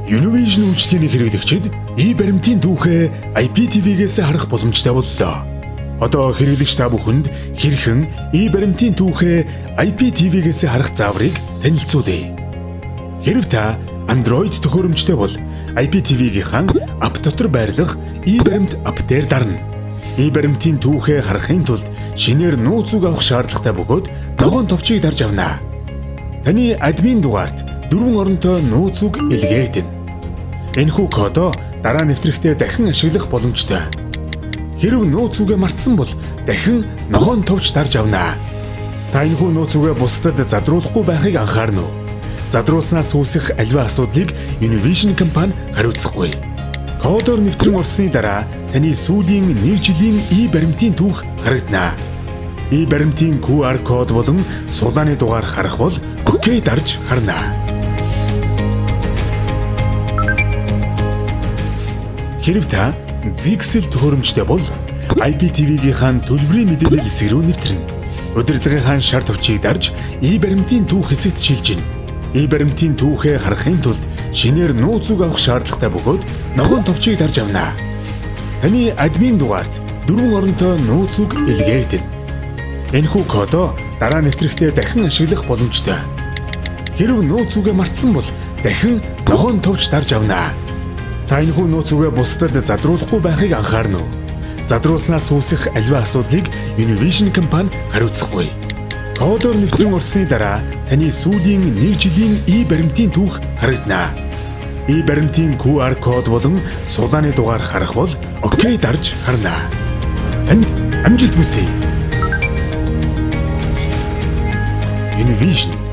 Univision үйлчилгээний хэрэглэгчид e-баримтын түүхээ IPTV-гээс харах боломжтой боллоо. Одоо хэрэглэгч та бүхэнд хэрхэн e-баримтын түүхээ IPTV-гээс харах зааврыг танилцуулъя. Хэрв та Android төхөөрөмжтэй бол IPTV-гийнхаа app дотор байрлах e-баримт app дээр дарна. E-баримтын түүхээ харахын тулд шинээр нууц үг авах шаардлагатай бөгөөд ногоон товчийг дарж авна. Таны админ дугаарт дөрвөн оронтой нууц үг илгээгдэнэ. Энэхүү кодоо дараа нэвтрэхдээ дахин ашиглах боломжтой. Хэрв нууц үгээ мартсан бол дахин ногоон товч дарж авна. Та энэхүү нууц үгээ бусдад задруулахгүй байхыг анхаарна уу? Задруулснаас үүсэх аливаа асуудлыг Univision компани хариуцахгүй. Кодоор нэвтрэн орсны дараа таны сүүлийн нэг жилийн e-баримтын түүх харагдана. E-баримтын QR код болон сулааны дугаар харах бол OK дарж харна. Хэрв та Zyxel төхөөрөмжтэй бол IPTV-гийнхаа төлбөрийн мэдээлэл хэсэг рүү нэвтрэнэ. Удирдлагынхаа шар товчийг дарж e-баримтын түүх хэсэгт шилжинэ. E-баримтын түүхээ харахын тулд шинээр нууц үг авах шаардлагатай бөгөөд ногоон товчийг дарж авна. Таны админ дугаарт дөрвөн оронтой нууц үг илгээгдэнэ. Энэхүү кодоо дараа нэвтрэхдээ дахин ашиглах боломжтой. Хэрв нууц үгээ мартсан бол дахин ногоон товч дарж авна. Та энэхүү нууц үгээ бусдад задруулахгүй байхыг анхаарна уу? Задруулснаас үүсэх аливаа асуудлыг Univision компани хариуцахгүй. Кодоор нэвтрэн орсны дараа таны сүүлийн нэг жилийн e-баримтын түүх харагдана. E-баримтын QR код болон сулааны дугаар харах бол OK дарж харна. Танд амжилт хүсье. Univision.